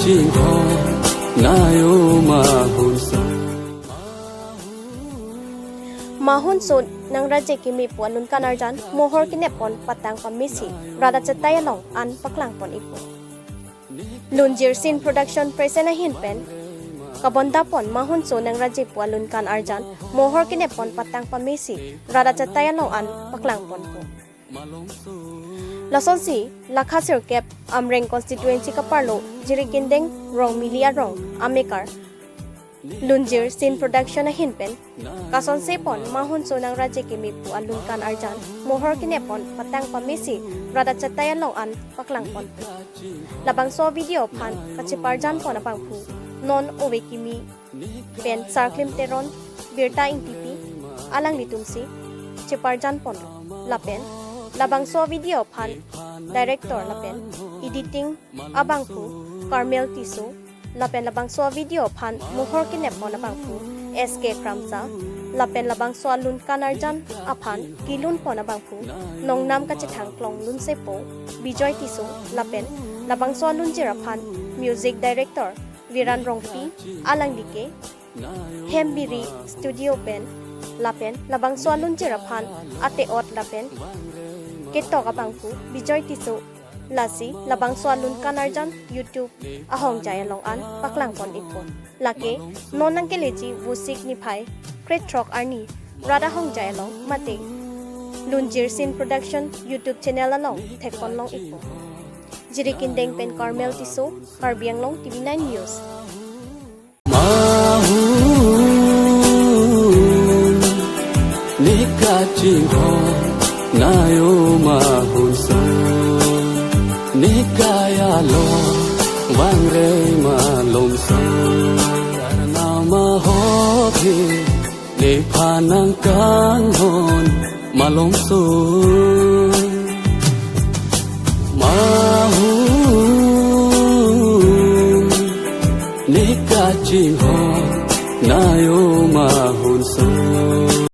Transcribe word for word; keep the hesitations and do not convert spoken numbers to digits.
Ingho nayo mahunso. Mahunso nangraje keme pu alun kan arjan mohor kenep pon patang pamesi rat achetai along an paklang pon ikpo. Lunjir Scene Production present ahin pen kabonda pon mahunso nangraje pu alun kan arjan mohor kenep pon patang pamesi rat achetai along an paklang ponpo. Lasonsi lakha sirkep Amreng constituency kaparlo Jirikindeng Rongmili arong amekar Lunjir Scene Production ahin pen kasonse pon mahunso nangraje keme pu alun kan arjan mohor kenep pon patang pamesi rat achetai along an paklang ponpo. Labangso video aphan kacheparjan pon abangphu non ove kimi pen Sarklim Teron, Birta Ingtipi, alanglitumsi cheparjan ponlo. Lapen labangso video aphan director lapen editing abangphu Carmel Tisso, lapen labangso video aphan mohor kenep pon abangphu S K Kramsa, lapen labangso alun kan arjan aphan kelun pon abangphu nongnam kachethang klong lunsepo Bijoy Tisso, lapen labangso alunjir aphan music director Viran Rongpi, alangli ke Hembiri Studio pen, lapen labangso alunjir aphan ate-ot lapen ketok abangphu Bijoy Tisso, lasi labangso alun kan arjan YouTube ahongjai along an paklang pon ikpo. Lake non nangkeleji Vosik niphai krethrok arni rat ahongjai along mate Lunjir Scene Production YouTube channel along thek pon long ikpo. Jirikindeng pen Carmel Tisso, Karbi Anglong T V nine News. Mahun, ne kachinghon nayo mahunso, ne kaya lo vangre malomso, nama hoke nephan nangkanghon malomso. Mahun, ne kachinghon nayo mahunso.